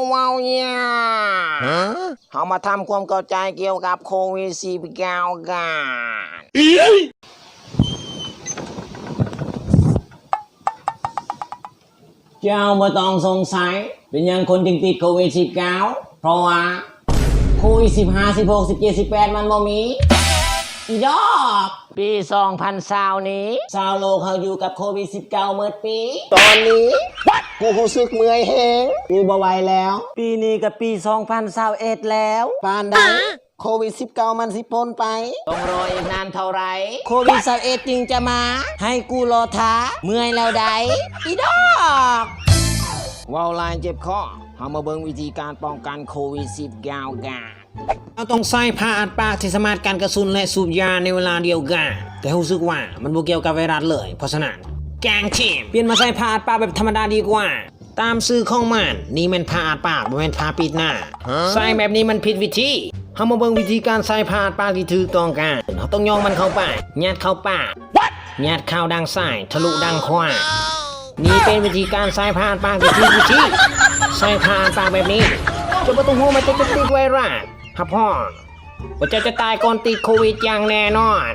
ເວົ້າຫຍັງ? ເຮົາມາທຳຄວາມເຂົ້າໃຈກ່ຽວກັບໂຄວິດສິບເກົ້າກັນ. ເຈົ້າບໍ່ຕ້ອງສົງໄສ ເປັນຫຍັງຄົນຈຶ່ງຕິດໂຄວິດສິບເກົ້າ? ເພາະວ່າໂຄວິດສິບຫ້າ ສິບຫົກ ສິບເຈັດ ສິບແປດມັນບໍ່ມີ. ອີດອກ! ປີສອງພັນຊາວນີ້ ຊາວໂລກເຮົາຢູ່ກັບໂຄວິດສິບເກົ້າໝົດປີ. ຕອນນີ້ What? ກູຮູ້ສຶກເມື່ອຍແຮງ ກູບໍ່ໄຫວແລ້ວ. ປີນີ້ກໍປີສອງພັນຊາວເອັດແລ້ວ. ປານໃດ ຮະ? ໂຄວິດສິບເກົ້າມັນຊິພົ້ນໄປ? ຕ້ອງລໍອີກນານເທົ່າໃດ ໂຄວິດຊາວເອັດຈຶ່ງຈະມາ ໃຫ້ກູລໍຖ້າ ເມື່ອຍແລ້ວໃດ໋ ອີດອກ! ເວົ້າຫຼາຍເຈັບຄໍ ເຮົາມາເບິ່ງວິທີການປ້ອງກັນໂຄວິດສິບເກົ້າກັນ. ເຮົາຕ້ອງໃຊ້ຜ້າອັດປາກທີ່ສາມາດກັນກະສຸນ ແລະ ສູບຢາໃນເວລາດຽວກັນ, ແຕ່ຮູ້ສຶກວ່າມັນບໍ່ກ່ຽວກັບໄວຣັສເລີຍ. ເພາະສະນັ້ນ ກາງທີມ ປ່ຽນມາໃຊ້ຜ້າອັດປາກແບບທຳມະດາດີກວ່າ. ຕາມຊື່ຂອງມັນ, ນີ້ແມ່ນຜ້າອັດປາກ, ບໍ່ແມ່ນຜ້າປິດໜ້າ. ໃຊ້ແບບນີ້ມັນຜິດວິທີ. ເຮົາມາເບິ່ງວິທີການໃສ່ຜ້າອັດປາກທີ່ຖືກຕ້ອງກັນ. ເຮົາຕ້ອງຫຍ້ອງມັນເຂົ້າໄປ, ຍັດເຂົ້າປາກ, ຍັດເຂົ້າດັ່ງຊ້າຍ, ທະລຸດັ່ງຂວາ. ນີ້ເປັນວິທີການໃສ່ຜ້າອັດປາກທີ່ຖືກວິທີ. ໃສ່ຜ້າອັດປາກແບບນີ້, ເຈົ້າບໍ່ຕ້ອງຫ່ວງວ່າເຈົ້າຈະຕິດໄວຣັສ. ຮັບຮອງວ່າເຈົ້າຈະຕາຍກ່ອນຕິດໂຄວິດຢ່າງແນ່ນອນ.